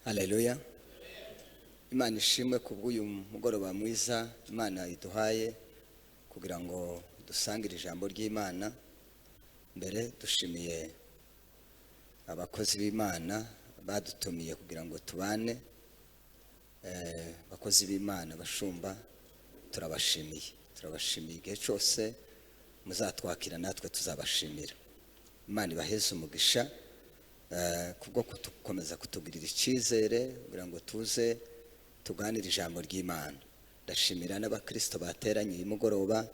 Haleluya. Imana ishimwe kubw'uyu mugoroba mwiza Imana iduhaye kugira ngo dusangire ijambo ry'Imana. Mbere dushimiye abakozi b'Imana badutumiye kugira ngo tubane. Abakozi b'Imana bashumba turabashimiye. Turabashimiye igihe cyose muzatwakira natwe tuzabashimira. Imana ibaheze umugisha kubwo kutukomeza kutugirira icyizere kugira ngo tuze tuganire ijambo ry'Imana. Ndashimira n'abakristo bateranye uyu mugoroba,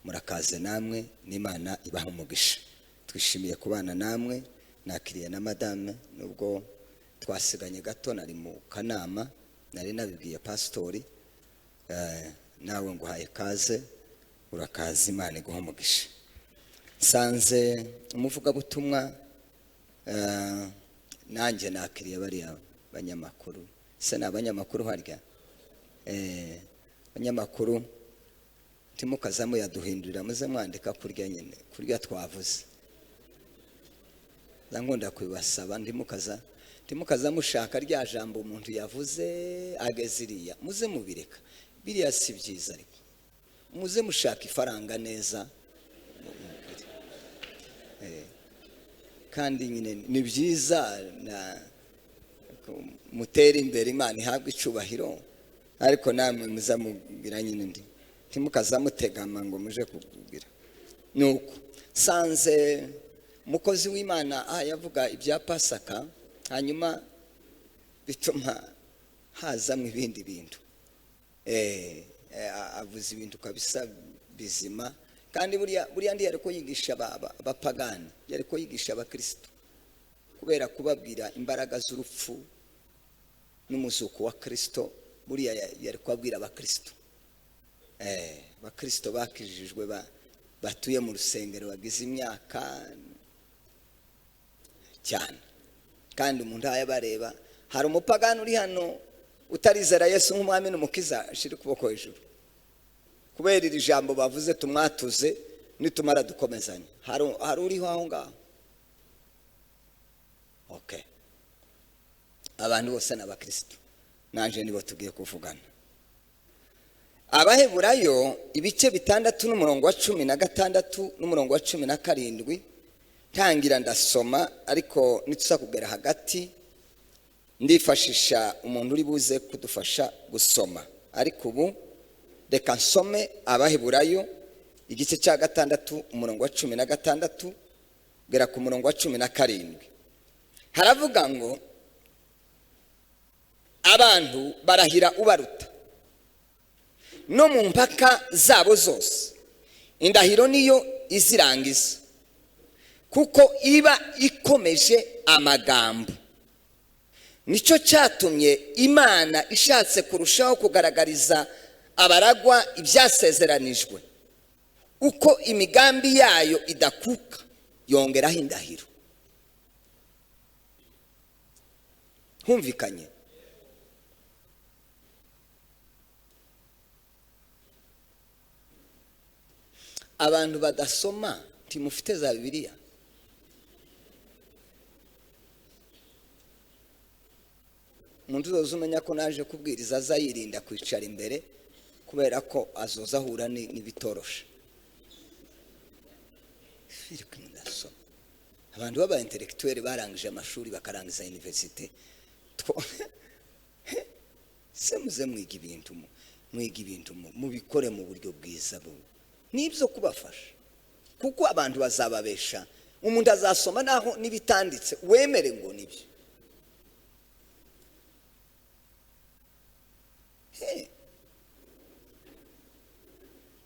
murakaze namwe n'Imana ibaha umugisha. Twishimiye kubana namwe, nakiriye na madame nubwo twasiganye gato nari mu kanama, nari nabibwiye pastori, nawe nguhaye kaze, urakaze, Imana iguha umugisha. Nsanze umuvugabutumwa, nanjye nakiriye bariya banyamakuru. Se ni abanyamakuru harya? Abanyamakuru timukazamu yaduhindurira, muze mwandika kurya nyine, kurya twavuze. Nkunda kubibasaba, ndimukaza mushaka rya jambo umuntu yavuze ageziriya, muze mubireka. Biriya si byiza, ariko muze mushaka ifaranga neza. Kandi nyine ni byiza na mutere imbere, Imana ihabwe icubahiro, ariko namwe muzamugira nyine ndi ntimukaza mutegama ngo muje kugira. Nuko sanze umukozi w'Imana yavuga ibya Pasaka, hanyuma bituma hazamwe ibindi bintu. Avuze ibintu kabisa bizima, kandi buriya ndi yariko yigisha abapagani, yariko yigisha abakristo, kubera kubabwira imbaraga z'urupfu n'umuzuko wa Kristo. Buriya yariko abwira abakristo, abakristo bakijijwe batuye mu rusengero bagize imyaka cyane, kandi umuntu ayabareba. Hari umupagani uri hano utarizera Yesu nk'umwami n'umukiza, ashira ukuboko hejuru. Kubera iri jambo bavuze tumwatuze, nitumara dukomezanye. Hari uriho aho ngaho? Okay. Abantu bose ni abakristo, nanje nibo tugiye kuvugana. Abaheburayo ibice 6 n'umurongo wa 16 n'umurongo wa 17, ntangira ndasoma, ariko nituza kugera hagati ndifashisha umuntu uri buze kudufasha gusoma. Ariko ubu reka nsome Abaheburayo igice cya 6 umurongo wa 16 kugera ku murongo wa 17. Haravuga ngo abantu barahira ubaruta no mu mpaka zabo zose, indahiro niyo izirangiza, kuko iba ikomeje amagambo. Nicyo cyatumye Imana ishatse kurushaho kugaragariza abaragwa ibyasezeranijwe, uko imigambi yayo idakuka, yongeraho indahiro. Humvikanye? Abantu badasoma ntimufite za Bibiliya? Umuntu uzoza umenya ko naje kubwiriza azayirinda kwicara imbere, kubera ko azoza ahura n'ibitoroshe. Abantu baba intellectuel barangije amashuri bakarangiza université, se muze mwiga ibintu, mwiga ibintu mubikore mu buryo bwiza, nibyo kubafasha, kuko abantu bazababesha. Umuntu azasoma naho nibitanditse wemere ngo nibyo.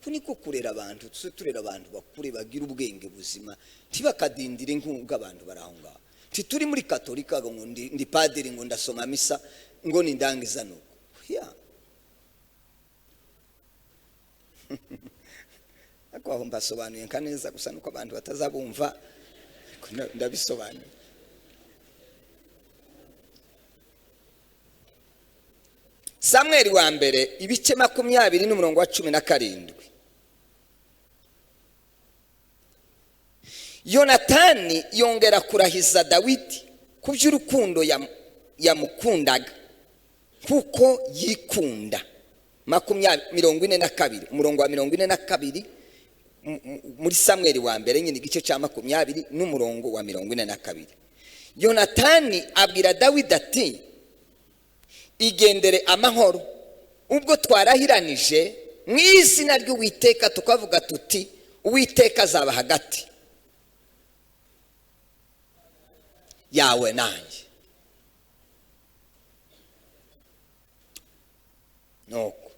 Niko kurera abantu, turera abantu bakure bagira ubwenge buzima, ntibakadindire nk'ubwo abantu baraho ngaho. Tituri muri katolika ngo ndi padiri ngo ndasoma misa ngo nindangiza nuko. Ya. Ariko aho mbasobanuye nka neza gusa nuko abantu batazabumva, ndabisobanuye. Samweli wa mbere ibice 20 n'umurongo wa 17. Yonatani yongera kurahiza Dawidi ku by'urukundo yamukundaga kuko yikunda. 42, umurongo wa 42 muri Samweli wa mbere nyine igice cya 20 n'umurongo wa 42. Yonatani abwira Dawidi ati igendere amahoro, ubwo twarahiranije mu izina ry'Uwiteka tukavuga tuti Uwiteka azaba hagati yawe nanjye. Nuko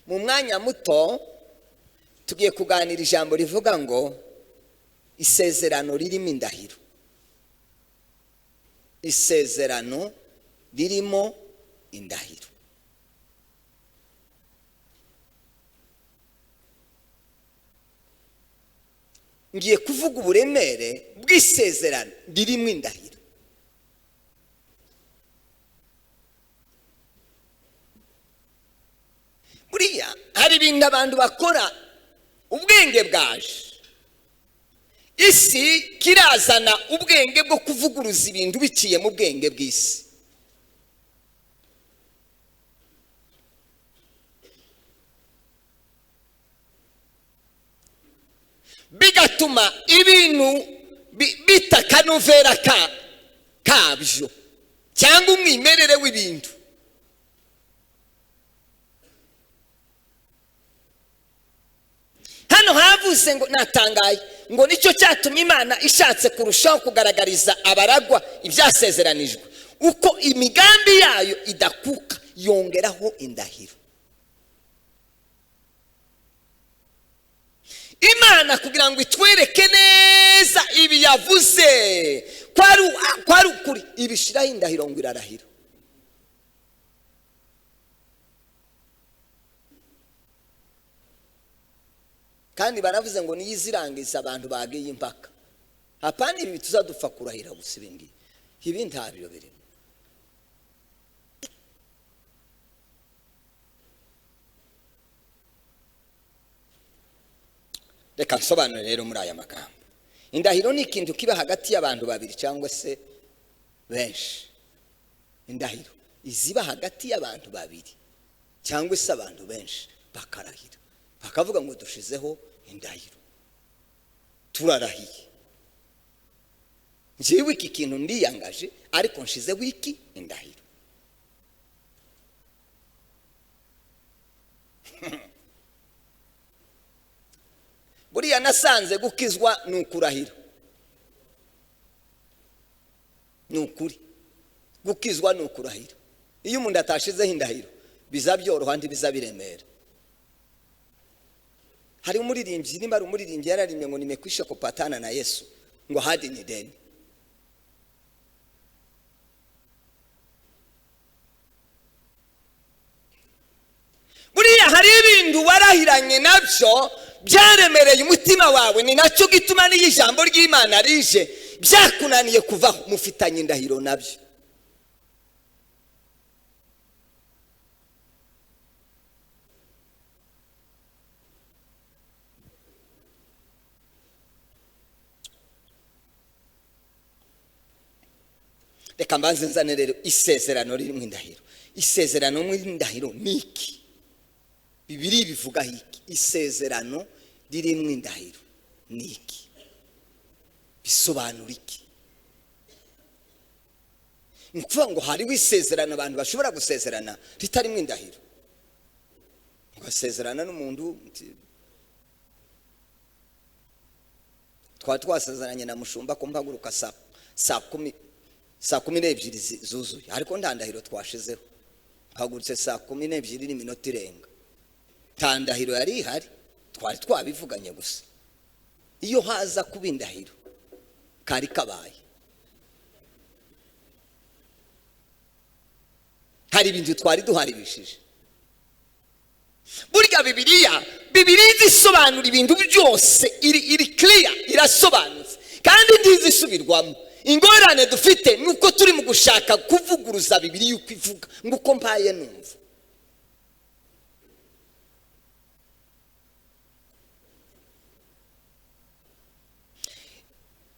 mu mwanya muto tugiye kuganira ijambo rivuga ngo isezerano ririmo indahiro. Isezerano ririmo indahiro. Ngiye kuvuga uburemere bw'isezerano ririmo indahiro. Buriya hari ibintu abantu bakora ubwenge bwaje, isi kirazana ubwenge bwo kuvuguruza ibintu biciye mu bwenge bw'isi. Bigatuma ibintu bitakanovera kabyo cyangwa umwimerere w'ibintu. Hano havuze ngo natangaye ngo nicyo cyatumye Imana ishatse kurushaho kugaragariza abaragwa ibyasezeranijwe uko imigambi yayo idakuka, yongeraho indahiro. Imana kugira ngo itwereke neza ibi yavuze kwari ukuri, ibishiraho indahiro ngo irarahira. Kandi baravuze ngo niyizirangiza abantu bagiye impaka. Hapana ibi tuzadupfa kurahira gusa ibingi. Ibi ntabyo birimo. Reka nsobanure rero muri aya magambo. Indahiro ni ikintu kiba hagati y'abantu babiri cyangwa se benshi. Indahiro iziba hagati y'abantu babiri cyangwa se abantu benshi bakarahira, bakavuga ngo dushizeho indahiro, turarahiye, njyewe iki kintu ndiyangaje ariko nshizeho iki indahiro. Buriya nasanze gukizwa ni ukurahira. Ni ukuri gukizwa ni ukurahira. Iyo umuntu atashizeho indahiro bizabyoroha ntibizabiremera. Hari umuririmbyi, nimba ari umuririmbyi yararimbye ngo nimekwisha kupatana na Yesu ngo hadi ni deni. Buriya hari ibintu warahiranye nabyo byaremereye umutima wawe, ni nacyo gituma n'ijambo ry'Imana rije byakunaniye kuvaho, mufitanye indahiro nabyo. Reka mbanze nzane rero isezerano ririmo indahiro. Isezerano mu indahiro ni iki? Bibiri bivuga iki? Isezerano ririmo indahiro ni iki? Bisobanura iki? Ni ukuvuga ngo hariho isezerano abantu bashobora gusezerana ritarimo indahiro. Ugasezerana n'umuntu, twari twasezeranye na mushumba ko mpaguruka saa 12 zuzuye, ariko nta ndahiro twashizeho. Mpagurutse 12 n'iminota irenga, nta ndahiro yari ihari, twari twabivuganye gusa. Iyo haza kuba indahiro kari kabaye. Hari ibintu twari duharibishije. Burya Bibiliya izisobanura ibintu byose, iri clear, irasobanutse kandi ndizisubirwamo. Ingorane dufite nuko turi mu gushaka kuvuguruza Bibiliya uko ivuga, nguko mpaye numva.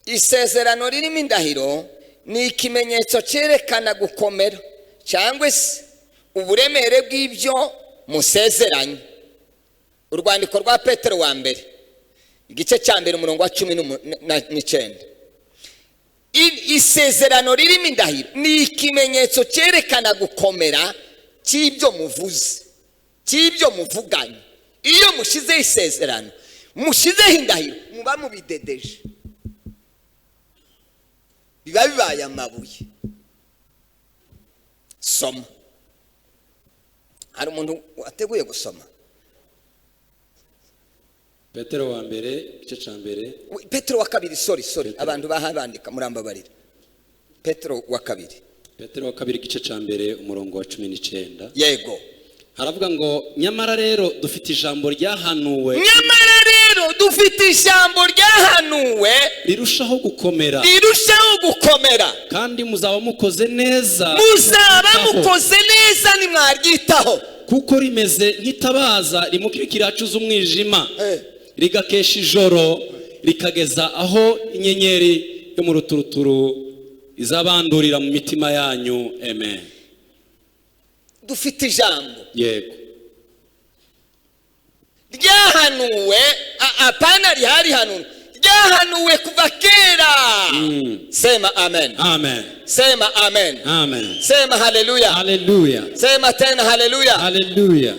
Isezerano ririmo indahiro Ni ikimenyetso cyerekana gukomera cyangwa se uburemere bw'ibyo musezeranye. Urwandiko rwa Petero wa mbere, igice cya mbere, umurongo wa 19. Isezerano ririmo indahiro ni ikimenyetso cyerekana gukomera cy'ibyo muvuze, cy'ibyo muvuganye. Iyo mushizeho isezerano, mushizeho indahiro, muba mubidedeje, biba bibaye amabuye. Soma. Hari umuntu wateguye gusoma? Petero wa mbere, igice cya mbere. Petero wa kabiri, sorry, sorry, abantu bahabandika murambabarira. Petero wa kabiri. Petero wa kabiri, igice cya mbere, umurongo wa 19. Yego. Haravuga ngo nyamara rero dufite ijambo ryahanuwe. Nyamara rero dufite ijambo ryahanuwe rirushaho gukomera. Rirushaho gukomera. Kandi muzaba mukoze neza. Muzaba mukoze neza nimwaryitaho. Kuko rimeze nk'itabaza rimukirikira acuza umwijima, rigakesha ijoro rikageza aho inyenyeri yo mu ruturuturu izabandurira mu mitima yanyu. Amen. Dufite ijambo. Yego. Ryahanuwe, apana rihari hanuwe, ryahanuwe kuva kera. Sema amen. Amen. Sema amen. Amen. Sema haleluya. Haleluya. Sema tena haleluya. Haleluya.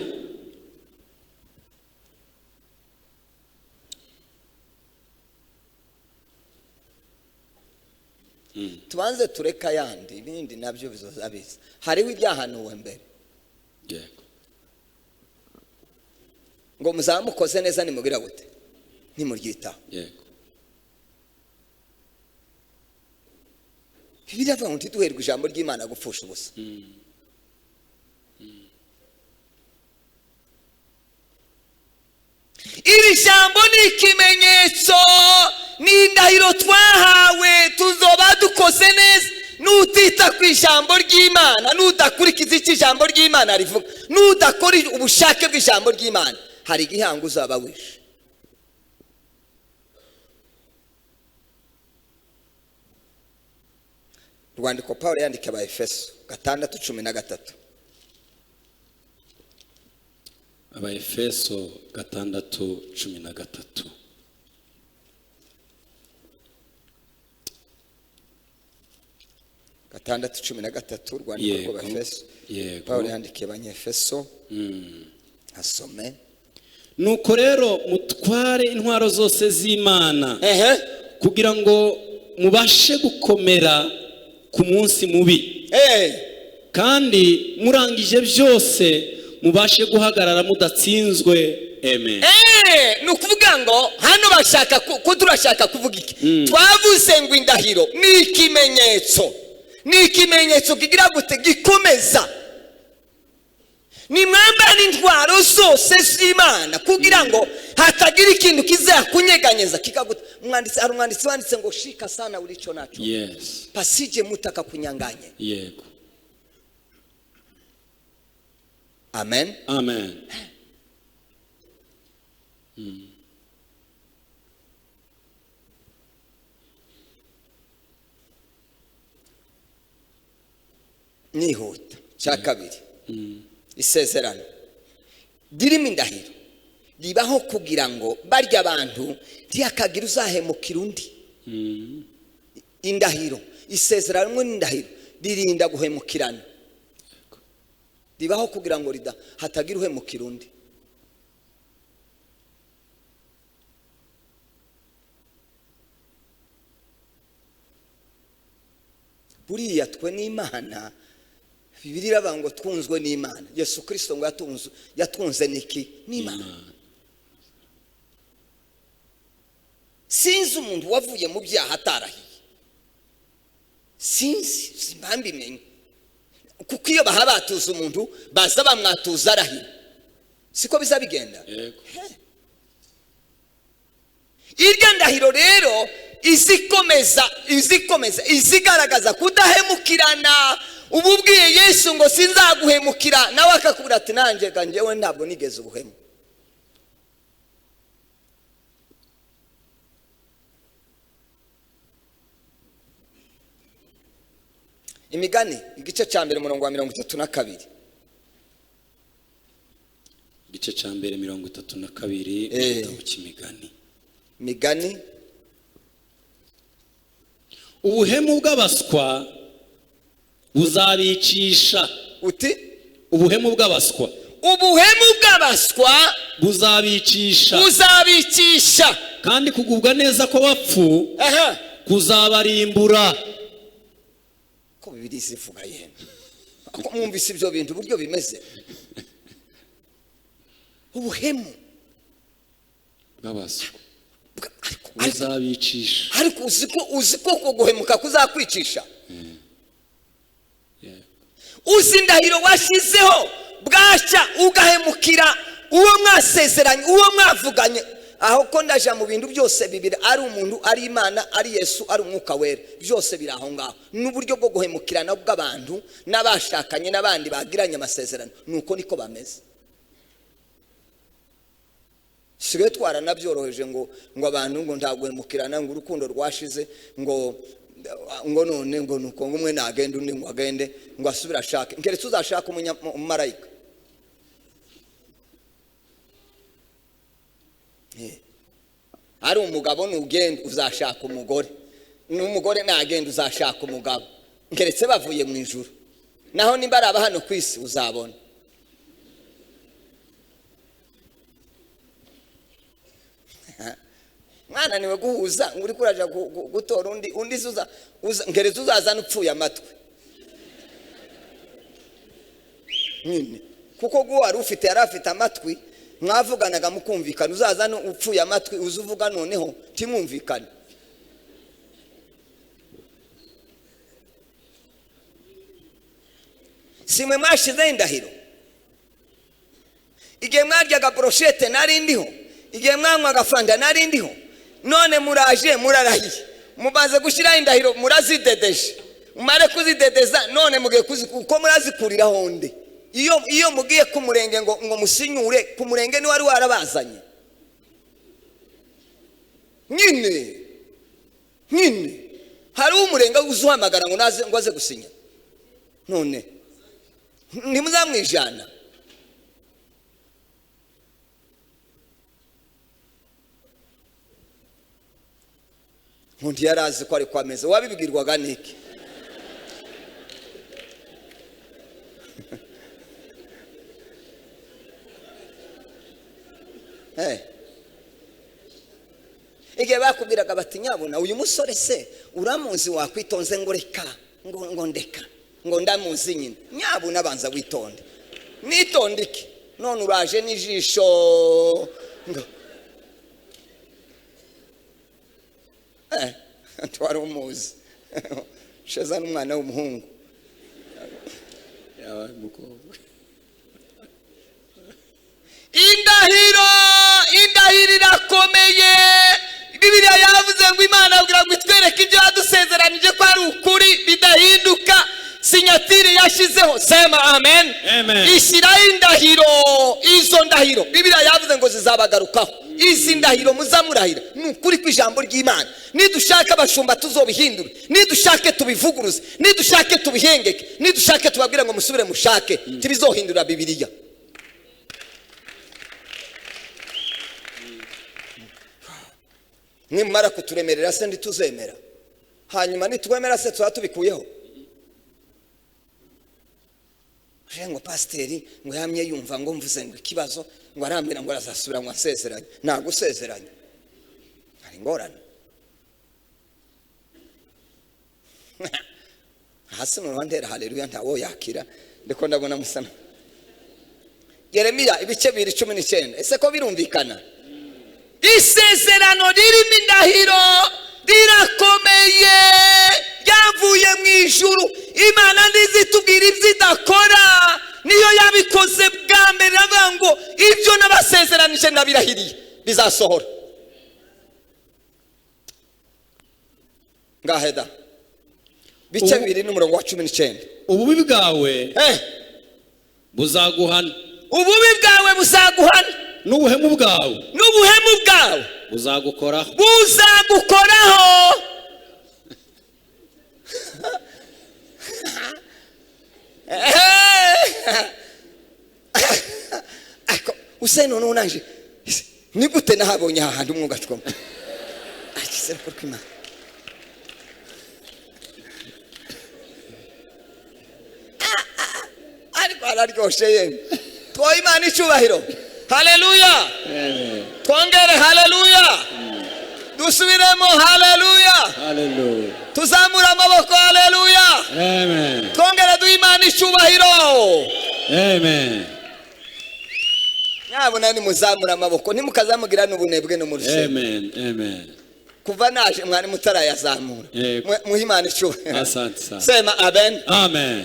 Tubanze tureka yandi, ibindi nabyo bizoza biza. Hariho ibyahanuwe mbere. Yego. Ngo muzamukoze neza nimugira gute? Nimuryitaho. Yego. Bibiliya ivuga ngo ntiduherwe ijambo ry'Imana gupfusha ubusa. Iri jambo ni ikimenyetso, ni indahiro twahawe, tuzoba dukoze neza. Nutita ku ijambo ry'Imana, nudakurikiza icyo ijambo ry'Imana rivuga, nudakora ubushake bw'ijambo ry'Imana, hari igihango uzaba wishe. Rwandiko Paulo yandika Abaefeso 6:13. Abaefeso 6:13. Rwandiko rw'Abaefeso. Yego. Paulo yandikiye Abanyefeso. Asome. Nuko rero mutware intwaro zose z'Imana, kugira ngo mubashe gukomera ku munsi mubi. Kandi murangije byose mubashe guhagarara mudatsinzwe. Amen. Nukuvuga ngo hano bashaka ko turashaka kuvuga iki? Twavuze ngo indahiro ni ikimenyetso. Ni ikimenyetso kigira gute? Gikomeza. Ni mwambara intwaro zose z'Imana kugira ngo hatagira ikintu kizakunyeganyeza kikaguta. Umwanditsi ari umwanditsi wanditse ngo shika sana ulicho nacho. Yes. Pasije mutaka kunyanganye. Yego. Amen. Amen. Nihuta cya kabiri. Isezerano ririmo indahiro ribaho kugira ngo barya abantu ntiyakagira uzahemukira undi. Indahiro, isezerano n'indahiro ririnda guhemukirana. Ribaho kugira ngo hatagira uhemukira undi. Buriya twe n'Imana, Bibiliya iravuga ngo twunzwe n'Imana. Yesu Kristo ngo yatunze niki? N'Imana. Sinzi umuntu wavuye mu byaha atarahiye. Sinzi, simbimenye. Kuko iyo bahabatuza umuntu baza bamwatuza arahira. Siko bizabigenda. Yego. Irya ndahiro rero izikomeza, izigaragaza kudahemukirana. Ububwiye Yesu ngo sinzaguhemukira, nawe akakubwira ati nanjye kanjewe ntabwo nigeze ubuhemu. Imigani igice cya 1 umurongo wa 32. Igice cya 1 32 igitabo cy'imigani. Migani. Ubuhemu bw'abaswa buzabicisha. Uti ubuhemu bw'abaswa, ubuhemu bw'abaswa buzabicisha, buzabicisha, kandi kugubwa neza kw'abapfu kuzabarimbura. Ko Bibiliya izivuga yemwe, ko mwumvise ibyo bintu uburyo bimeze. Ubuhemu bw'abaswa buzabicisha. Ariko uzi ko guhemuka kuzakwicisha. Uzi indahiro washyizeho bwacya ugahemukira uwo mwasezeranye, uwo mwavuganye. Aho ko ndaja mu bintu byose bibiri, ari umuntu, ari Imana, ari Yesu, ari Umwuka Wera, byose biri aho ngaho. N'uburyo bwo guhemukirana bw'abantu n'abashakanye n'abandi bagiranye amasezerano, nuko niko bameze. Sigaye twaranabyoroheje ngo abantu ngo ntaguhemukirana, ngo urukundo rwashize, ngo none ngo nuko ngo umwe nagende undi ngo agende ngo asubire ashake. Nkeretse uzashaka umumarayika. Ari umugabo nugenda uzashaka umugore, n'umugore nagenda uzashaka umugabo, nkeretse bavuye mu ijuru. Naho nimba ari aba hano ku isi uzabona. Mwana niwe guhuza ngo uri kuraja gutora undi uza nkeretse uzazana upfuye amatwi nyine, kuko guwo wari ufite yari afite amatwi, mwavuganaga mukumvikana. Uzazana upfuye amatwi uzuvuga noneho timwumvikane. Simwe mwashize indahiro. Igihe mwaryaga brochette nari ndiho, igihe mwanywaga fanta nari ndiho, none muraje murarahiye, mubaze gushyira indahiro murazidedeje, mumare kuzidedeza none mugiye uko murazikuriraho nde? Iyo mugiye ku murenge ngo musinyure ku murenge ni wari warabazanye nyine. Hari umurenge uzuhamagara ngo naze ngo aze gusinya, none ntimuzamwijana. Undi yarazi ko ari kwameze, wabibwirwaga niki? Igihe bakubwiraga bati nyabona uyu musore se uramuzi wakwitonze, ngo reka ngo ndeka ngo ndamuzi nyine. Nyabona abanza witonde, nitondike none uraje n'ijisho ngo twari umuzi sheza n'umwana w'umuhungu. Indahiro, indahiro irakomeye. Bibiliya yavuze ngo Imana abwira ngo itwereke ibyo yadusezeranije ko ari ukuri bidahinduka. Sinyatire yashizeho, sema amen. Ishyiraho indahiro. Izo ndahiro Bibiliya yavuze ngo zizabagarukaho. Izi ndahiro muzamurahira ni ukuri kw'ijambo ry'Imana. Nidushaka abashumba tuzobihindure, nidushake tubivuguruze, nidushake tubihengeke, nidushake tubabwire ngo musubire mushake, tibizohindura Bibiliya. Nimara kuturemerera se ntituzemera, hanyuma nitwemera se tuba tubikuyeho. Ngo pasiteri ngo yamye yumva ngo mvuze ngo ikibazo, ngo arambwira ngo arazasubira ngo asezeranye. Nagusezeranye hari ingorane. Hasi mu rwandera haleluya ntawo yakira ndiko ndabona musana. Yeremiya ibice 2:19. Ese ko birumvikana? Isezerano ririmo indahiro rirakomeye, ryavuye mu ijuru. Imana ntizitubwira ibyo idakora, niyo yabikoze bwa mbere iravuga ngo ibyo nabasezeranije ndabirahiriye bizasohora. Ngaheda bice 2:19. Ububi bwawe buzaguhana, ububi bwawe buzaguhana, n'ubuhemu bwawe, n'ubuhemu bwawe buzagukoraho, buzagukoraho. Ariko use noneho naje ni gute nahabonye aha hantu umwuga cwamo akisera ko kwimana. Ariko araryoshe yemwe. Twoye Imana icyubahiro. Haleluya. Twongere haleluya. Dusubiremo haleluya. Haleluya. Tuzamura amaboko haleluya. Amen. Twongere duhe Imana icyubahiro. Amen. Nyabona nimuzamura amaboko ntimukazamugira n'ubunebwe no mu rusengero. Amen. Amen. Kuva naje mwari mutarayazamura. Muhe Imana icyubahiro. Asante sana. Sema amen. Amen.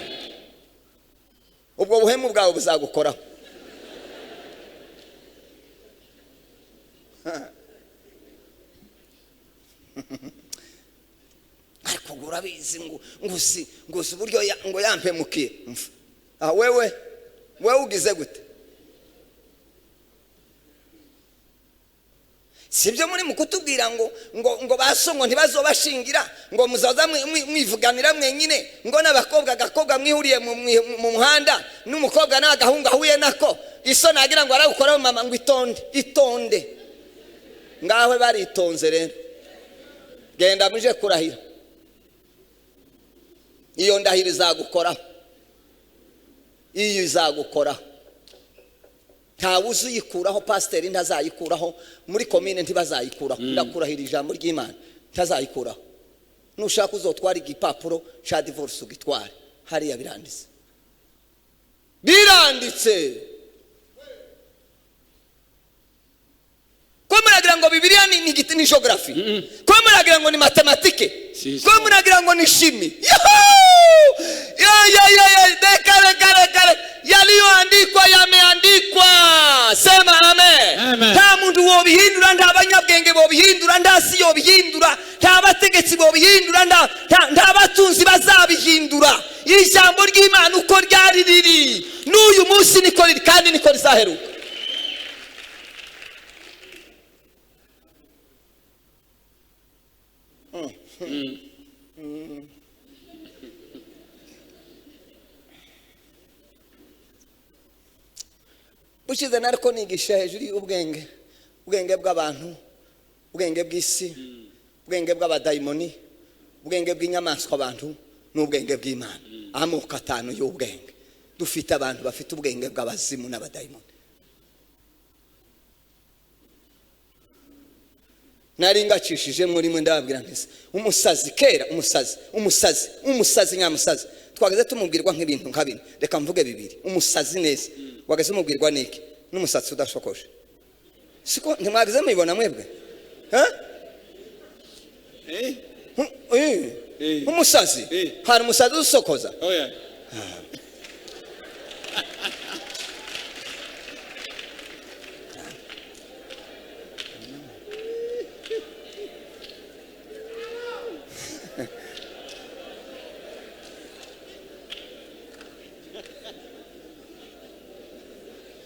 Ubwo buhemu bwawe buzagukoraho. Ariko urabizi ngo ngusi ngusi uburyo ngo yampemukiye. Ah, wewe ugize gute? Sibyo muri mukutubwira ngo ngo ngo basongo ntibazobashingira ngo muzaza mwivuganira mwenyine ngo n'abakobwa gakobwa mwihuriye mu muhanda n'umukobwa n'agahunga ahuye nako iso nagira ngo aragukoraho mama ngo itonde itonde. Ngawe baritonze rero. Genda muje kurahira. Iyo ndahiro izagukoraho. Iyo izagukoraho. Ntawe uzuyikuraho, pasiteri ntazayikuraho, muri komine ntibazayikuraho. Ndakurahira ijambo ry'Imana ntazayikuraho. Nushaka uzotwara igipapuro cha divorce ugitware. Hariya biranditse. Biranditse. Ko muragira ngo Bibiliya ni igiti ni geography. Ko muragira ngo ni matematike. Ko muragira ngo ni shimi. Ya ya ya ya dekare kare kare yaliyoandikwa yameandikwa. Sema amen. Nta muntu wobihindura, nta banyabwenge bobihindura, nta si yobihindura, nta bategetsi bobihindura, nta batunzi bazabihindura. Ijambo ry'Imana uko ryari riri n'uyu munsi niko riri kandi niko rizaheruka. Bushize nariko nigisha hejuru y'ubwenge, ubwenge bw'abantu, ubwenge bw'isi, ubwenge bw'abadaimoni, ubwenge bw'inyamaswa abantu n'ubwenge bw'Imana. Amoko atanu y'ubwenge. Dufite abantu bafite ubwenge bw'abazimu n'abadaimoni. Nari ngacishije muri mwe ndababwira nti umusazi kera, umusazi, umusazi, umusazi nyamusazi. Twageze tumubwirwa nk'ibintu nka bine. Reka mvuge bibiri. Umusazi neza. Wageze umubwirwa niki? N'umusatsi udashokoje. Siko ntimwageze mubibona mwebwe? Umusazi. Hari umusazi usokoza. Oya.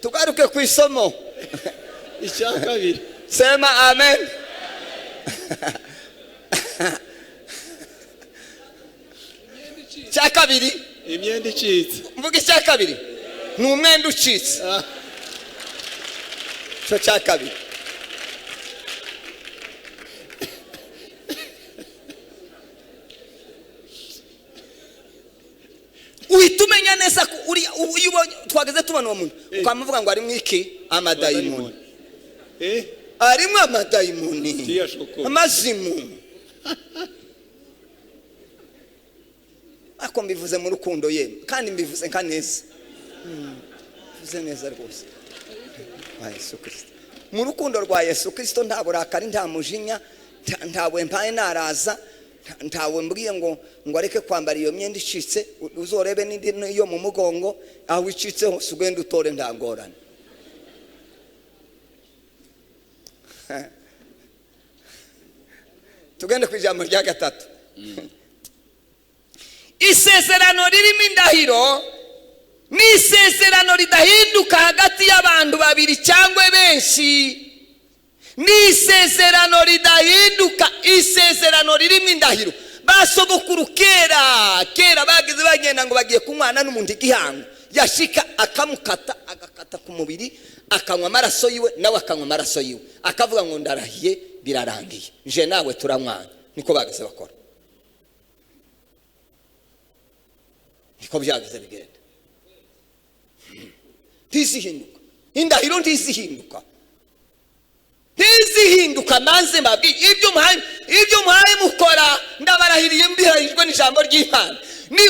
Tugaruke ku isomo. Icya kabiri. Sema amen. Icya kabiri. Imyenda icitse. Mvuga icya kabiri. Ni umwenda ucitse. Cyo cya kabiri. Uhita umenya neza ko uri twageze tubona uwo muntu ukamuvuga ngo ari mwiki amadayimoni. Arimo amadayimoni, amazimu. Ako mbivuze mu rukundo ye kandi mbivuze nka neza. Mbivuze neza rwose. Wa Yesu Kristo. Mu rukundo rwa Yesu Kristo nta burakari, nta mujinya, ntawe mpaye naraza, ntawe mbwiye ngo areke kwambara iyo myenda icitse. Uzorebe n'indi yo mu mugongo aho icitse hose ugenda utore nta ngorane. Tugende ku ijambo rya gatatu. Isezerano ririmo indahiro ni isezerano ridahinduka hagati y'abantu babiri cyangwa benshi. Ni isezerano ridahinduka, isezerano ririmo indahiro. Basogokuru kera kera bageze bagenda ngo bagiye kunywana n'umuntu igihango. Yashika akamukata, agakata ku mubiri, akanywa amaraso yiwe, nawe akanywa amaraso yiwe, akavuga ngo ndarahiye birarangiye, nje nawe turamwana. Niko bageze bakora, niko byageze bigenda. Ntizihinduka indahiro, ntizihinduka, ntizihinduka. Manze mbabwiye ibyo muhaye mukora, ndabarahiriye mbirahijwe n'ijambo ry'Imana. Ni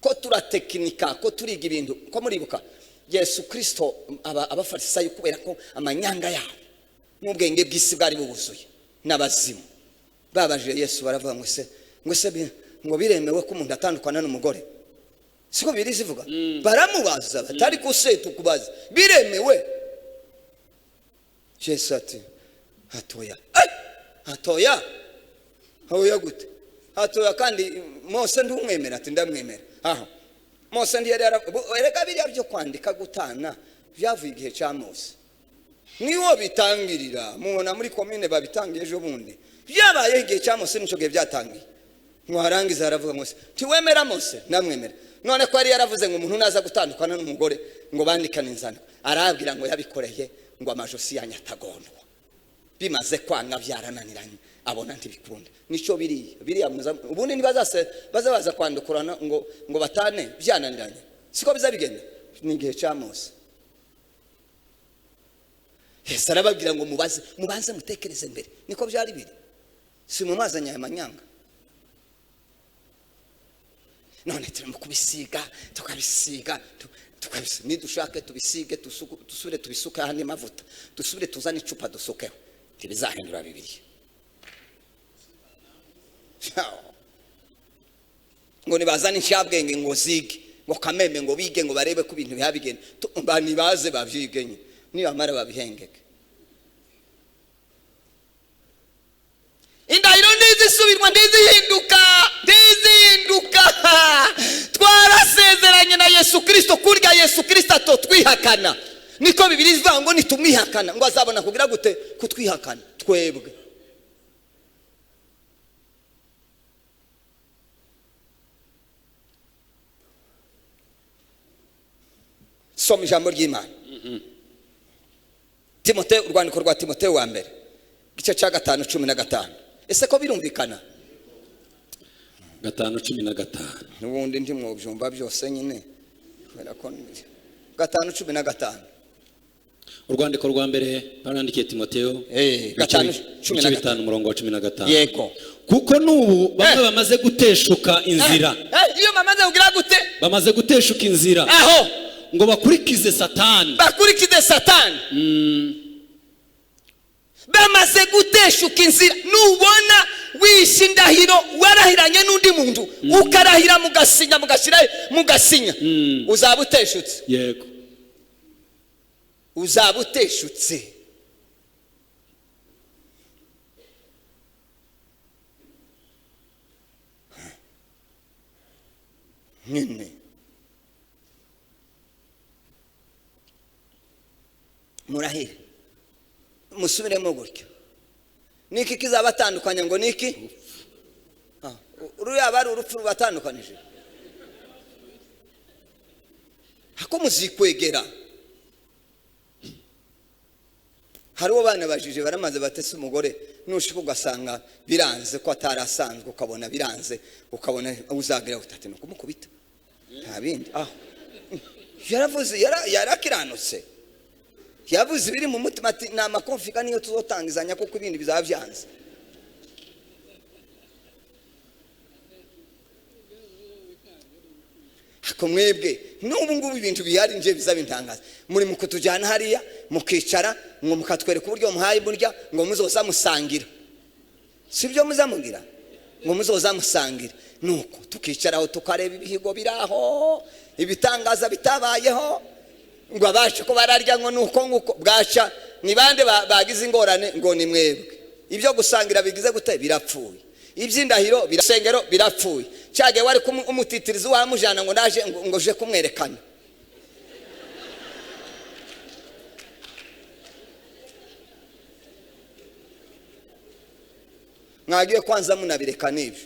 ko turatekinika, ko turiga ibintu, ko muribuka Yesu Kristo abafarisayo kubera ko amanyanga yabo n'ubwenge bw'isi bwari bubuzuye n'abazimu, babajije Yesu baravuga ngo se ngo biremewe ko umuntu atandukana n'umugore? Siko biri zivuga. Baramubaza batari ko se tukubaza biremewe? Yesu ati hatoya. Hatoya hoya gute? Hatoya kandi Mose ndumwemera. Ati ndamwemera. Aho Mose ndi yari erega biriya byo kwandika gutana byavuye igihe cya Mose, niwo bitangirira. Mubona muri commune babitangiye ejo bundi, byabaye igihe cya Mose, nico gihe byatangiye. Mwarangiza aravuga Mose tiwemera Mose? Ndamwemera. None ko yari yaravuze ngo umuntu naza gutandukana n'umugore ngo bandikane inzandiko, arabwira ngo yabikoreye ngo amajosi yanyatagondwa. Bimaze kwanga byarananiranye, abona ntibikunda. Nico biriya ubundi nibazase baza kwandukurana ngo batane byananiranye, siko bizabigenda. Ni igihe cya Mose. Yesu arababwira ngo mubanze mutekereze mbere. Niko byari biri, si mumazanya aya manyanga. None turimo kubisiga, tukabisiga, tukabisiga, nidushake tubisige, tusubire tubisuke ahandi mavuta, dusubire tuzane icupa dusukeho, ntibizahindura Bibiliya. Ngo nibazane inshabwenge ngo zige, ngo kameme ngo bige, ngo barebe ko ibintu bihabigenda, nibaze babyigenye, nibamara babihengeke. Indahiro ntizisubirwa, ntizihinduka, ntizihinduka. Twarasezeranye na Yesu Kristo, kurya Yesu Kristo atotwihakana. Niko Bibiliya ivuga ngo nitumwihakana ngo azabona kugira gute? Kutwihakana twebwe. Soma ijambo ry'Imana. Timoteyo, urwandiko rwa Timoteyo wa mbere igice cya 5:15. Ese ko birumvikana? 5:15. N'ubundi ndimwobyumva byose nyine kubera ko 5:15. Urwandiko rwa mbere barandikiye Timoteyo 5:15 umurongo wa 15. Yego. Kuko nubu bamwe bamaze guteshuka inzira. Iyo bamaze kugira gute? Bamaze guteshuka inzira. Aho ngo bakurikize Satani. Bakurikize Satani. Bamaze guteshuka inzira. Nubona wishe indahiro warahiranye n'undi muntu, ukarahira mugasinya, mugashira mugasinya, uzaba uteshutse. Yego. Uzaba uteshutse. Nyine murahire musubiremo gutyo. Niki kizabatandukanya ngo niki? Ruriya bari urupfu rubatandukanije. Hako muzikwegera. Hari uwo bana bajije baramaze batese umugore, nushika ugasanga biranze ko atarasanzwe, ukabona biranze, ukabona uzagira utate no kumukubita. Nta bindi. Yaravuze yarakiranutse. Yavuze biri mu mutima ati na makonfika niyo tuzotangizanya kuko ibindi bizabyanze. Hako mwebwe n'ubu ngubu ibintu bihari nje bizabintangaza. Muri mukutujyana hariya mukicara ngo mukatwereka uburyo muhaye burya ngo muzoza musangira. Sibyo muzamugira? Ngo muzoza musangira. Nuko tukicaraho tukareba ibihigo biraho, ibitangaza bitabayeho, ngo abacu ko bararya ngo nuko nguko bwaca ni bande bagize ingorane ngo ni mwebwe. Ibyo gusangira bigize gute? Birapfuye. Iby'indahiro birasengero birapfuye. Cyage wari kumutitiriza wamujana ngo ndaje ngo je kumwerekana. Mwagiye kwanza munabireka n'ibyo.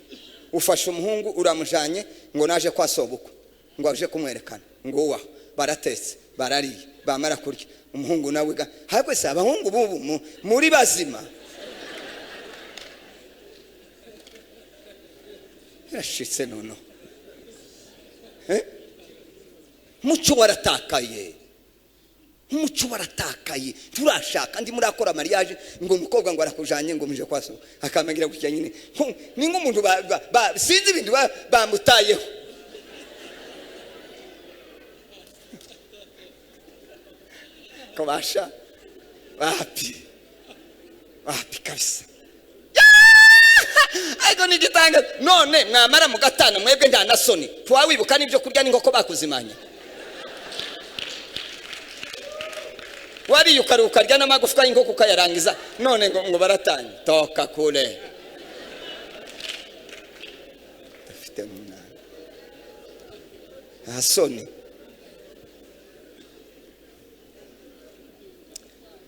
Ufashe umuhungu uramujanye ngo naje kwa sobukwe. Ngo aje kumwerekana ngo uwaho baratetse barariye bamara kurya umuhungu nawe ga ahubwo se abahungu bubu muri bazima yarashitse nono muco waratakaye umuco waratakaye turashaka ndi murakora mariage ngo umukobwa ngo arakujanye ngo muje kwaso akamagira gutya nyine ni nk'umuntu sinzi ibintu bamutayeho kobasha wapi wapi kabisa ariko ni igitanga none mwamara mugatana mwebwe nta na soni twawibuka n'ibyo kurya n'inkoko bakuzimanya wariye ukaruka n'amagufwa y'inkoko ukayarangiza none ngo baratanye toka kure dufite umunani nta soni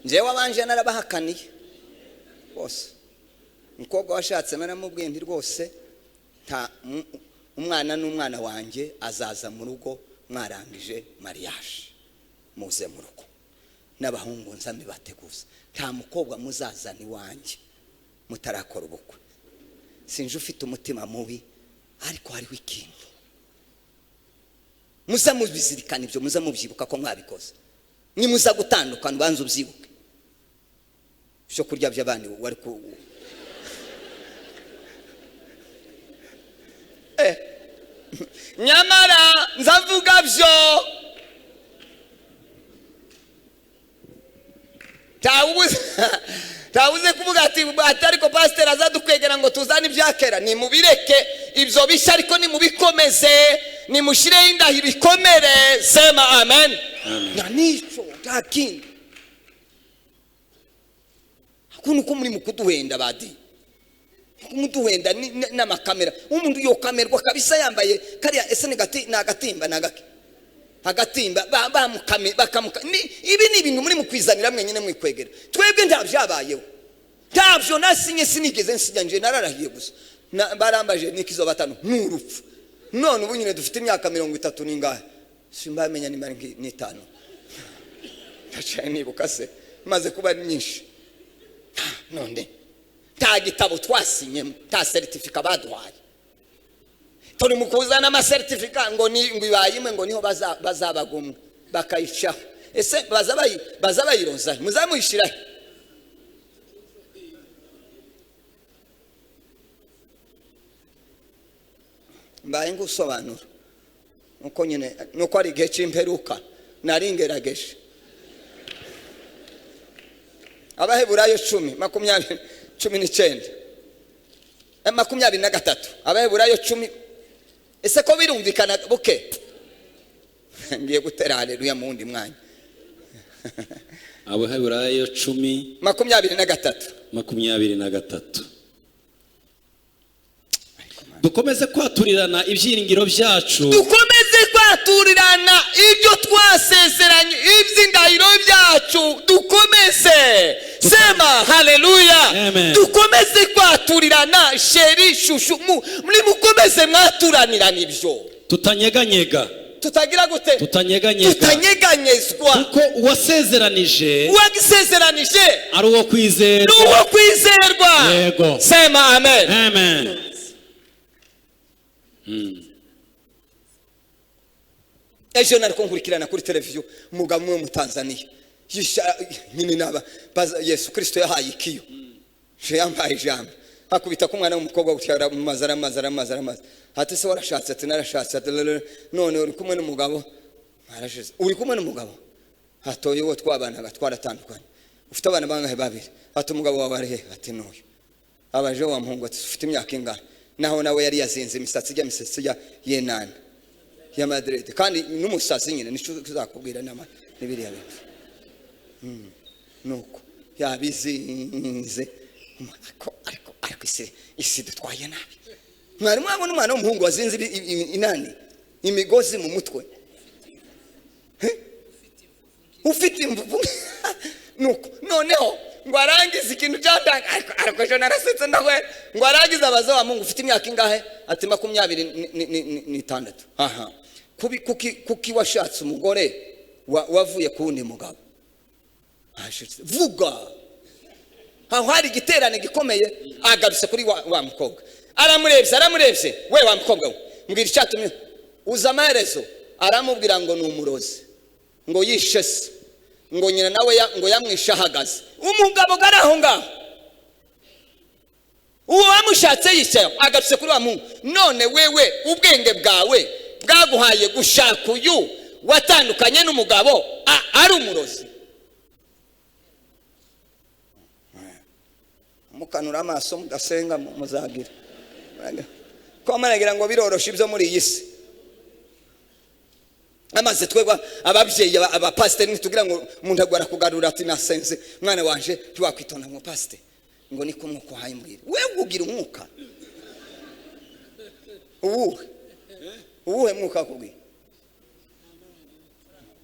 njyewe abanje narabahakaniye bose umukobwa washatse naramubwiye nti rwose nta umwana n'umwana wanjye azaza mu rugo mwarangije mariage muze mu rugo n'abahungu nzambi bateguza nta mukobwa muzazana iwanjye mutarakora ubukwe sinje ufite umutima mubi ariko hariho ikintu muza mubizirikana ibyo muza mubyibuka ko mwabikoze nimuza gutandukana ubanza ubyibuke ibyo kurya by'abandi wari ku nyamara nzavuga byo tawuze kuvuga ati ariko pasiteri azadukwegera ngo tuzane ibyakera nimubireke ibyo bishya ariko nimubikomeze nimushyireho indahiro ikomere sema amen nta n'icyo nta kindi ukuntu ko muri mu kuduhenda badi kumuduhenda n'amakamera umuntu yokamerwa kabisa yambaye kariya ese ni agatimba ni agake agatimba bakamuka ibi ni ibintu muri mukwizanira mwenyine mwikwegera twebwe nta byabayeho ntabyo nasinye sinigeze nsinya nje nararahiye gusa barambaje nikizo batanu n'urupfu none ubu nyine dufite imyaka 30 n'ingahe simbamenya nimba ni 5 ndacaye nibuka se maze kuba myinshi none nta gitabo twasinyemo nta seritifika baduhaye turi mu kuzana amasertifika ngo ni ngo ibaye imwe ngo niho bazabagumwe bakayicaho ese baza bayiroza muzamuyishirahe mbaye ngusobanura nuko nyine nuko ari igihe cy'imperuka nari ngerageje Abaheburayo 10 20 19 23 Abaheburayo 10 ese ko birumvikana buke ngiye gutera haleluya mu wundi mwanya Abaheburayo 10 23 23 dukomeze kwaturirana ibyiringiro byacu dukomeze kwaturirana ibyo twasezeranye iby'indahiro byacu dukomeze sema haleluya dukomeze kwaturirana sheri shushu muri mukomeze mwaturanirana ibyo tutanyeganyega tutagira gute tutanyeganyega tutanyeganyezwa kuko uwasezeranije uwagisezeranije ari uwo kwizerwa uwo kwizerwa yego sema amen amen ejo nari nkurikirana kuri televiziyo umugabo umwe mu Tanzania nyine naba Yesu Kristo yahaye ikiyo je yambaye ijambo akubita ku mwana w'umukobwa gutya maze aramaze ati se warashatse ati narashatse ati none uri kumwe n'umugabo arashize uri kumwe n'umugabo atoye uwo twabanaga twaratandukanye ufite abana bangahe babiri ati umugabo wawe ari he ati n'uyu abaje wa muhungu ati ufite imyaka ingana naho nawe yari yazinze imisatsi ijya imisatsi ya yenana ya Madrid kandi n'umusazi nyine nico tuzakubwira nama nibiriya bintu nuko yabizinze ariko isi dutwaye nabi mwari mwabona umwana w'umuhungu wazinze inani imigozi mu mutwe ufite imvuvu nuko noneho ngo arangize ikintu cyatanga ariko ejo narasetse ndawe ngo arangize abaza wa Mungu ufite imyaka ingahe ati 26 aha Kuki washatse umugore wavuye ku wundi mugabo? Vuga. Aho hari igiterane gikomeye. Agarutse kuri wa mukobwa, aramurebye, we wa mukobwa we, mbwira icyatumye uza amaherezo. Aramubwira ngo ni umurozi, ngo yishe se, ngo nyina nawe ngo yamwishe ahagaze. Umugabo gari aho ngaho, uwo wamushatse yicaye. Agarutse kuri wa muhungu: none wewe ubwenge bwawe bwaguhaye gushaka uyu watandukanye n'umugabo ari umurozi? Mukanura amaso mudasenga muzagira ko maragira ngo biroroshe ibyo muri iyi si. Amaze twebwe ababyeyi, abapasiteri, ntitugira ngo umuntu agwara kugarura ati nasenze mwana wanje, ntiwakwitonda ngo pasiteri ngo niko umwuka uhaye mbwira. Wewe ugira umwuka uwuhe mwuka akubwiye?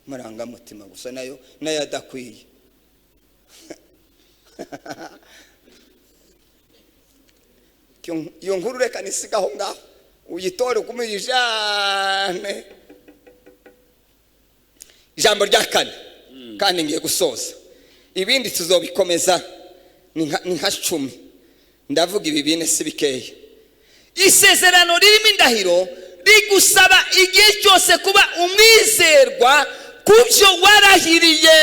Amarangamutima gusa nayo adakwiye. Iyo nkuru reka nisigaho ngaho, uyitore ukumuyijane. Ijambo rya kane, kandi ngiye gusoza, ibindi tuzobikomeza ni nka 10. Ndavuga ibi bine si bikeya. Isezerano ririmo indahiro rigusaba igihe cyose kuba umwizerwa ku byo warahiriye.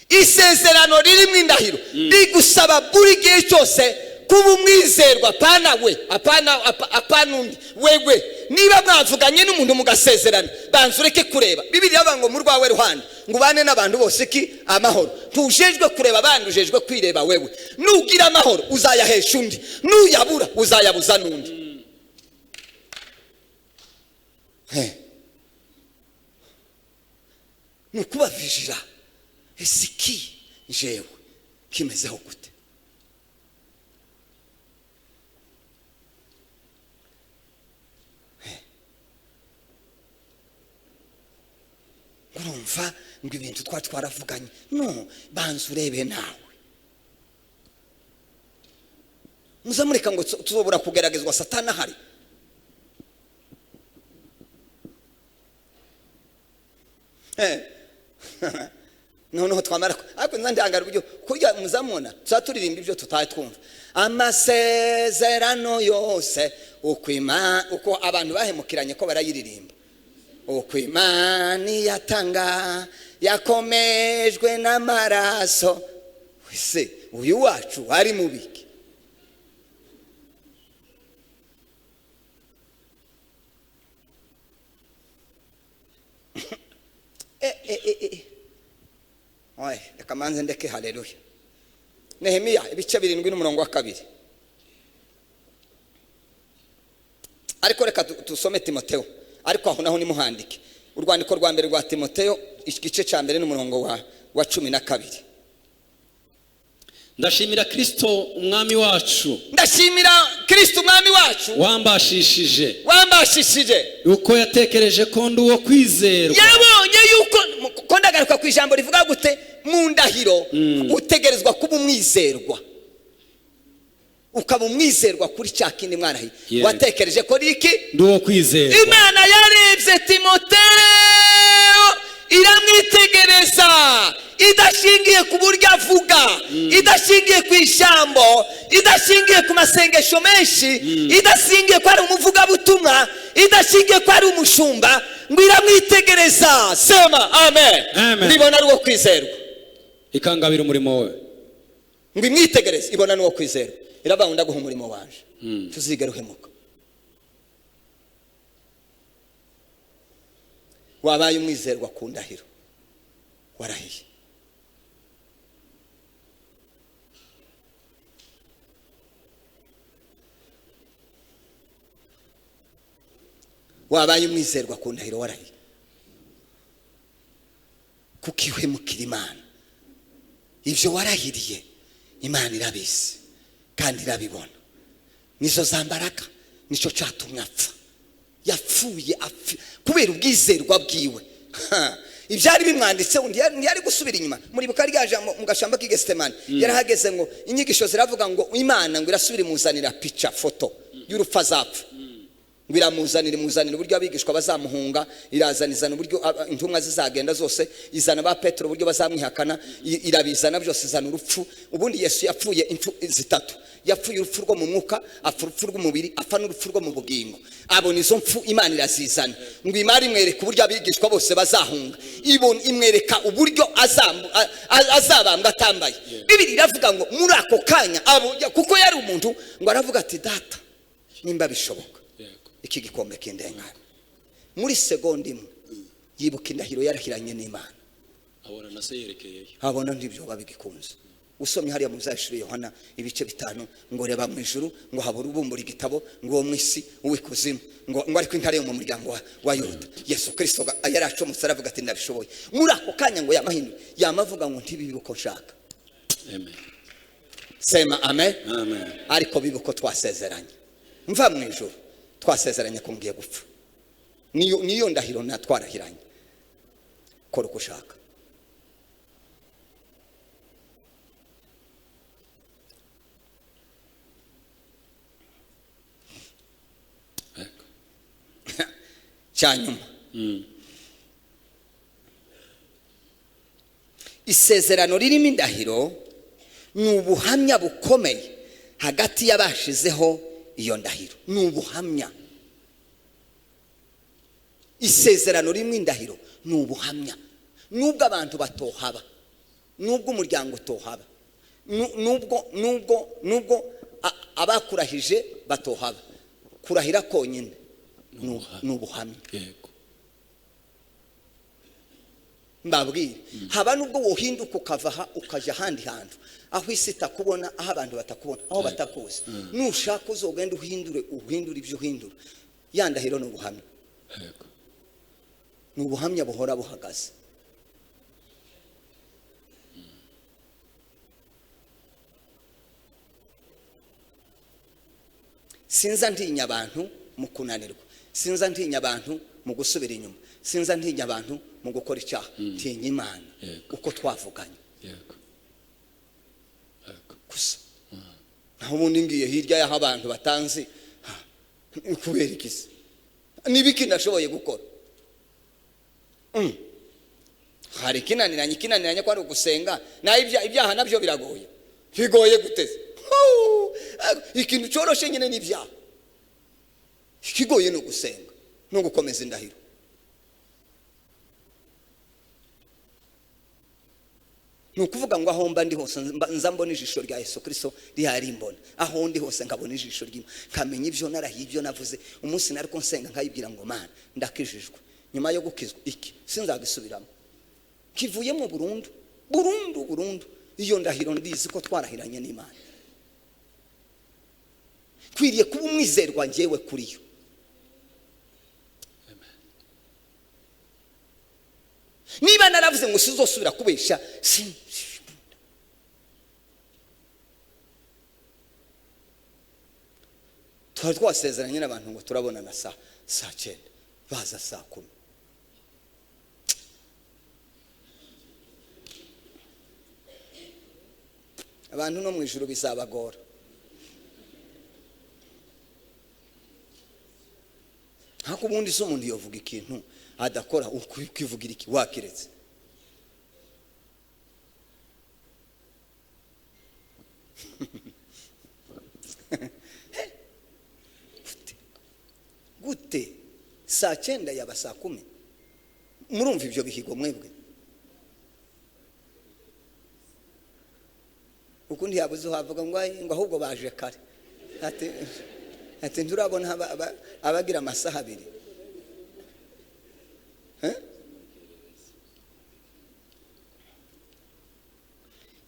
Isezerano ririmo indahiro rigusaba buri gihe cyose kuba umwizerwa, apana we, apana undi, wewe. Niba mwavuganye n'umuntu mugasezerana, banza ureke kureba. Bibiliya ivuga ngo mu rwawe ruhande ngo ubane n'abantu bose ki amahoro. Ntujejwe kureba abandi, ujejwe kwireba wewe. Nugira amahoro uzayahesha undi, nuyabura uzayabuza n'undi. Ni ukuba vijira. Ese iki jewe kimezeho gute? Urumva ngo ibintu twaravuganye, no banza urebe nawe. Muzamureka ngo tuzobura kugeragezwa Satani ahari. Noneho twamara ariko nzandangara uburyo kurya muzamubona tuzaturirimba ibyo tutaye twumva. Amasezerano yose uko abantu bahemukiranye ko barayiririmba. Uko Imana yatanga yakomejwe n'amaraso. Wese uyu wacu ari mubiki. Oye, reka manze ndeke. Haleluya. Nehemiya ibice 7 n'umurongo wa 2. Ariko reka tusome Timotheo. Ariko aho naho nimuhandike. Urwandiko rwa mbere rwa Timotheo igice cya mbere n'umurongo wa 12. Ndashimira Kristo umwami wacu. Ndashimira Kristo umwami wacu wambashishije. Uko yatekereje ko ndi uwo kwizerwa. Yabonye yuko ko ndagaruka ku ijambo rivuga gute mu ndahiro utegerezwa kuba umwizerwa. Ukaba umwizerwa kuri cya kindi mwarahiye. Watekereje ko iki? Ndi uwo kwizerwa. Imana yarebye Timotheo iramwitegereza, idashingiye ku buryo avuga, idashingiye ku ijambo, idashingiye ku masengesho menshi, idashingiye ko ari umuvugabutumwa, idashingiye ko ari umushumba, ngo iramwitegereza. Sema amen. Ndibona ari uwo kwizerwa. Ikangabira umurimo we. Ngo imwitegereze ibona ni uwo kwizerwa. Iravuga ngo ndaguha umurimo wanje, tuzigera uhemuka. Wabaye umwizerwa ku ndahiro warahiye. Wabaye umwizerwa ku ndahiro warahiye. Kuko ihemukira Imana, ibyo warahiriye Imana irabizi kandi irabibona. Nizo zambaraga, nicyo cyatumye apfa. Yapfuye kubera ubwizerwa bwiwe. Ibyari bimwanditse ntiyari gusubira inyuma. Muribuka rya jambo mu gashamba k'Igetsemane, yarahageze ngo inyigisho ziravuga ngo Imana ngo irasubira imuzanira pica foto y'urupfu azapfa. Ngo iramuzanira, imuzanira uburyo abigishwa bazamuhunga, irazanizana uburyo intumwa zizagenda zose, izana ba Petero uburyo bazamwihakana, irabizana byose, izana urupfu. Ubundi Yesu yapfuye impfu zitatu: yapfuye urupfu rwo mu mwuka, apfa urupfu rw'umubiri, apfa n'urupfu rwo mu bugingo. Abona izo mpfu Imana irazizana. Ngo Imana imwereka uburyo abigishwa bose bazahunga, ibona imwereka uburyo azabambwa atambaye. Bibiri iravuga ngo muri ako kanya, kuko yari umuntu, ngo aravuga ati: "Data, nimba bishoboka, iki gikombe kindengana." Muri segonda imwe yibuka indahiro yarahiranye n'Imana. Abona na se yerekeyeyo. Abona ntibyo babigikunze. Usomye hariya mu Byahishuriwe Yohana ibice 5, ngo reba mu ijuru, ngo habura ubumbura igitabo, ngo uwo mu isi, uw'ikuzimu, ngo ariko intare yo mu muryango wa Yuda, Yesu Kirisito, yari acomotse, aravuga ati: "Ndabishoboye." Muri ako kanya ngo yamahinduye, yamavuga ngo: "Ntibibe uko nshaka." Amen. Sema amen. Amen. Ariko bibe uko twasezeranye. Mva mu ijuru twasezeranye ko ngiye gupfa, niyo ndahiro na twarahiranye, kora uko ushaka. Yego. Cyanyuma, isezerano ririmo indahiro ni ubuhamya bukomeye hagati y'abashizeho iyo ndahiro. Ni ubuhamya. Isezerano ririmo indahiro ni ubuhamya, nubwo abantu batohaba, nubwo umuryango utohaba, nubwo abakurahije batohaba, kurahira konyine ni ubuhamya. Yego. Mbabwire, haba nubwo wohinduka ukava aha ukajya ahandi hantu, aho isi itakubona, aho abantu batakubona, aho batakuzi, nushaka uzogenda uhindure ibyo uhindura, ya ndahiro ni ubuhamya. Yego. Ni ubuhamya buhora buhagaze. Sinza ntinya abantu mu kunanirwa, sinza ntinya abantu mu gusubira inyuma, sinza ntinya abantu mu gukora icyaha, ntinya Imana. Yego. Uko twavuganye. Yego. Yego. Gusa naho ubundi ngiye hirya y'aho abantu batanzi, ha, kubera iki se? N'ibiki ndashoboye gukora? Hari ikinaniranye ko ari ugusenga, naho ibyaha nabyo biragoye, bigoye guteze. Huu! Ikintu cyoroshe nyine ni ibyaha, ikigoye ni ugusenga no gukomeza indahiro. Ni ukuvuga ngo aho mba ndi hose nza mbona ijisho rya Yesu Kristo rihari, imbona aho ndi hose, nkabona ijisho ry'Imana, nkamenya ibyo narahiye, ibyo navuze. Umunsi nari ko nsenga nkayibwira ngo: "Mana, ndakijijwe, nyuma yo gukizwa iki sinzagisubiramo, kivuyemo burundu burundu burundu." Iyo ndahiro ndizi ko twarahiranye n'Imana, kwiriye kuba umwizerwa njyewe kuri yo. Niba naravuze ngo sizosubira kubesha, si twari twasezeranye n'abantu ngo turabonana saa 9, baza saa 10. Abantu no mu ijuru bizabagora. Hako ubundi se umuntu yovuga ikintu adakora, ukivugira iki wakiretse? Gute? Gute saa 9 yaba saa 10? Murumva ibyo bihigo mwebwe? Ukundi yabuze uhavuga ngo ai, ngo ahubwo baje kare, ati nturabona abagira amasaha 2.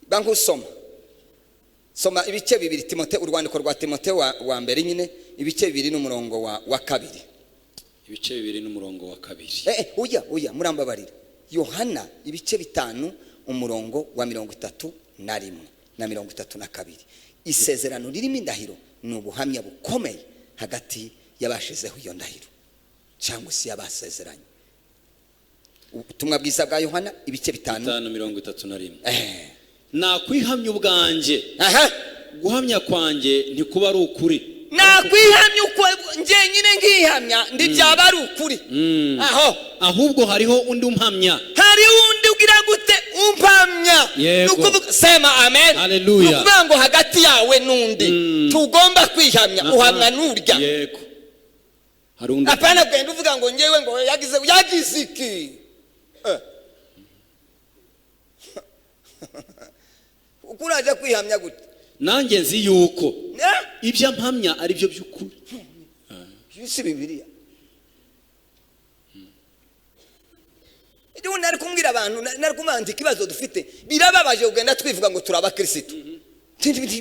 Bangu soma. Soma ibice 2 Timote, urwandiko rwa Timote wa mbere nyine, ibice 2 n'umurongo wa 2. Ibice 2 n'umurongo wa 2. Oya, murambabarira. Yohana ibice 5 umurongo wa 31 na 32. Isezerano ririmo indahiro ni ubuhamya bukomeye hagati y'abashizeho iyo ndahiro cyangwa se y'abasezeranye. Ubutumwa bwiza bwa Yohana ibice 5. 5:31. Nakwihamya ubwanjye. Aha. Guhamya kwanjye ntikuba ari ukuri. Nakwihamya uko njyenyine ngihamya, ntibyaba ari ukuri aho. Ahubwo hariho undi umpamya. Hari undi ugira gute? Umpamya. Yego. Ni ukuvuga, sema amen. Haleluya. Ni ukuvuga ngo hagati yawe n'undi tugomba kwihamya, uhamwa n'urya. Yego, hari undi. Apana kugenda uvuga ngo ngewe, ngo yagize, yagize iki? Uko uraje kwihamya gute? Nanjye nzi yuko Eh? ibyo ampamya ari byo by'ukuri. Ibi si Bibiliya. Igihe nari kumbwira abantu, nari kumubwira ikibazo dufite, birababaje kugenda twivuga ngo turi abakirisitu.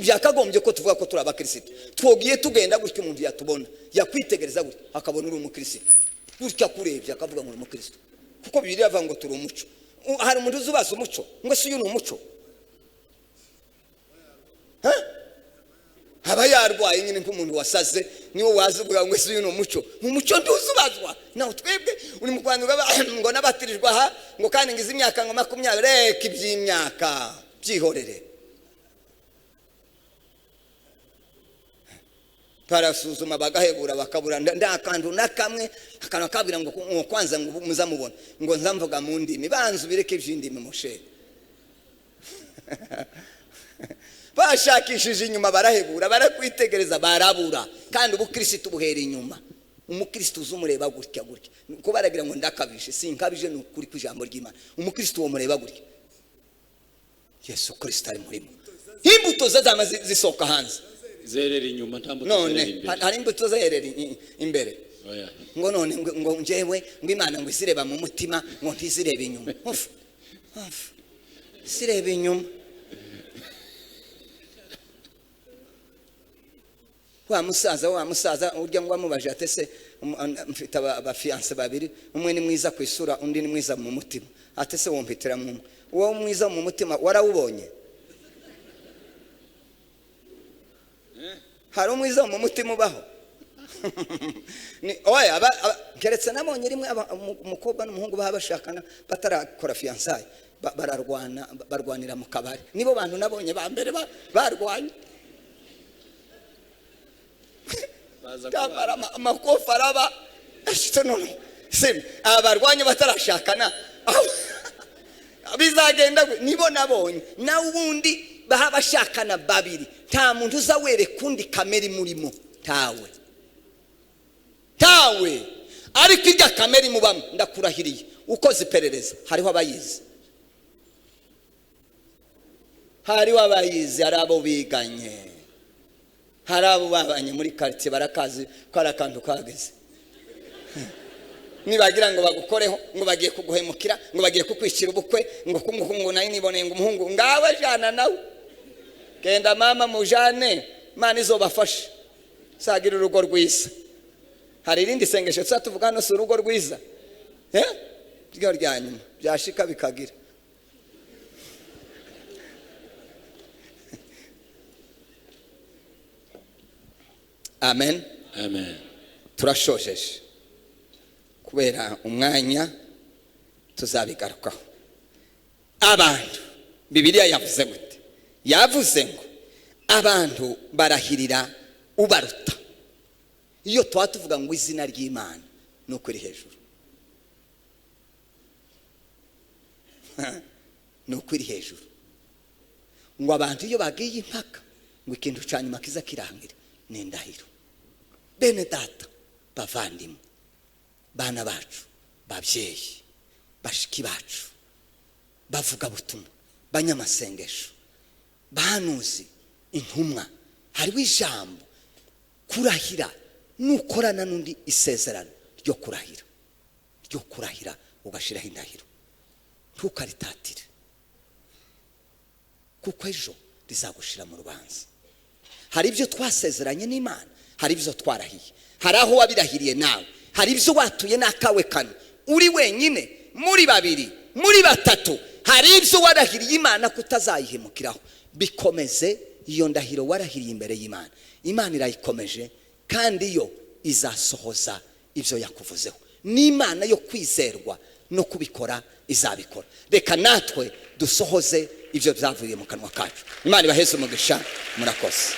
Byakagombye ko tuvuga ko turi abakirisitu. Twogiye tugenda gutya, umuntu yatubona, yakwitegereza gutya akabona uri umukirisitu, gutya akurebye akavuga ngo uri umukirisitu, kuko Bibiliya ivuga ngo turi umuco. Hari umuntu uzi ubaza umuco ngo ese uyu ni umuco? Ha? Aba yarwaye nyine nk'umuntu wasaze, niwe waza uvuga ngo ese uyu ni umuco? Umuco ntuzubazwa. Nawe twebwe uri mu Rwanda ngo nabatirijwe aha, ngo kandi ngize imyaka ngo 20, reka iby'imyaka byihorere. Barasuzuma bagahebura bakabura nda kantu na kamwe, akantu kabwira ngo kwanza ngo muzamubona ngo nzamvuga mu ndimi, banza ubireke iby'indimi mushe. Bashakishije inyuma barahebura, barakwitegereza barabura. Kandi ubukristo buhera inyuma. Umukristo uzumureba gutya gutya, ko baragira ngo ndakabije, sinkabije, ni ukuri kw'ijambo ry'Imana. Umukristo uwo mureba gutya, Yesu Kristo ari murimo, imbuto ze zama zisohoka hanze, zerera inyuma, nta mbuto none zerera imbere. Hari imbuto zerera imbere. Oya. Ngo none ngo njyewe ngo Imana ngo izireba mu mutima, ngo ntizirebe inyuma. Ufu, ufu, zireba inyuma. Wa musaza, wa musaza urya ngo amubaje ati se mfite abafiance babiri, umwe ni mwiza ku isura, undi ni mwiza mu mutima. Ati se wompitira mu uwo mwiza mu mutima warawubonye? Hari umwiza mu mutima ubaho? Ni oya, keretse nabonye rimwe umukobwa n'umuhungu baba bashakana batarakora fiançailles, bararwana, barwanira mu kabari. Nibo bantu nabonye ba mbere barwanye. Tambara amakofa araba. Ashitse none. Simi, abarwanye batarashakana. Bizagenda nibo nabonye. Na ubundi baha bashakana babiri. Nta muntu uzawereka undi kamere murimo. Tawe. Tawe. Ariko irya kamere mubamo ndakurahiriye. Ukoze iperereza hariho abayizi. Hariho abayizi, hari abo biganye. Hari abo babanye muri quartier barakazi ko ari akantu kageze. Nibagira ngo bagukoreho, ngo bagiye kuguhemukira, ngo bagiye kukwicira ubukwe, ngo ngo nayo niboneye ngo umuhungu ngawe jana nawe. Genda mama mujane, Imana izobafasha. Sagira urugo rwiza. Hari irindi sengesho tuvuga hano, si urugo rwiza. Ryo rya nyuma byashika bikagira. Amen. Amen. Turashojeje kubera umwanya tuzabigarukaho. Abantu Bibiliya yavuze gute? Yavuze ngo abantu barahirira ubaruta. Iyo tuvuga ngo izina ry'Imana nuko iri hejuru, nuko iri hejuru, ngo abantu iyo bagiye impaka ngo ikintu cya nyuma kiza kirangira ni indahiro. Bene data, bavandimwe, bana bacu, babyeyi, bashiki bacu, bavuga butumwa, banyamasengesho, bahanuzi, intumwa, hariho ijambo kurahira. Nukorana n'undi isezerano ryo kurahira, ryo kurahira ugashiraho indahiro, ntukaritatire, kuko ejo rizagushira mu rubanza. Hari ibyo twasezeranye n'Imana, hari ibyo twarahiye, hari aho wabirahiriye nawe, hari ibyo watuye n'akawe kano, uri wenyine, muri babiri, muri batatu, hari ibyo warahiriye Imana kutazayihemukiraho. Bikomeze iyo ndahiro warahiriye imbere y'Imana. Imana irayikomeje kandi yo izasohoza ibyo yakuvuzeho. N'Imana yo kwizerwa no kubikora izabikora. Reka natwe dusohoze ibyo byavuye mu kanwa kacu. Imana ibaheze umugisha, murakoze.